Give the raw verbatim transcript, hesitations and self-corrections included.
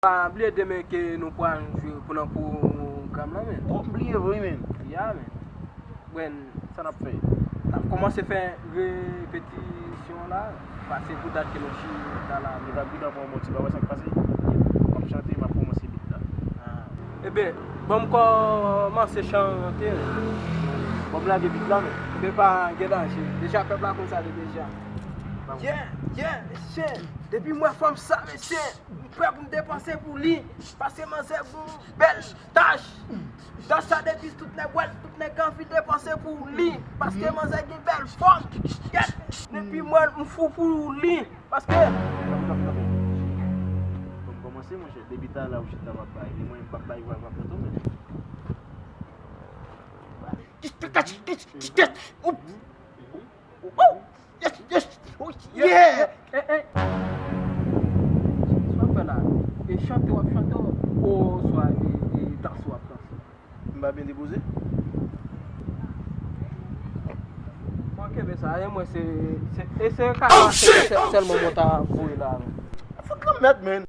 Pa bliye demen ke nou pral jwe pou nan pwogram lan, men. Oh, m bliye vre, men. Ya, men. Bwen, Sa n ap fè? n ap kòmanse fè repetisyon la. Pase pou dat ke nou chita la. Nou ka bouda pou yon bon ti bagay, sa k pase? M ap chante, m ap kòmanse bit la. Ebyen, ban m kòmanse chante. Ban m lage bit la, men. Ebyen, pa gen danje. Deja, pèp la konn sa de deja. Yeah, yeah, mesye. Depi m wè fanm sa, mesye, m prè pou m depanse pou li. Paske manzè gon bèl tach. Tach sa depi tout nèg wè l, tout nèg anvi depanse pou li. Paske manzè gen bèl fòm. Yes. Depi m wè l, m fou pou li. Paske Kanpe, kanpe, kanpe. Bon, m kòmanse, monchè. Depi talè ou chita w ap bay li, mwen m p ap bay vwa, vwa pran tou, men. Yes, yes. Oh, yeah. Sa w ap fè la? E chante w ap chante oswa e, e danse w ap danse? M pa byen depoze. Bon, kenbe sa, e mwen se, se, e se kaka se, se, sèlman mwen ta voye la. Fout lan mèd, men.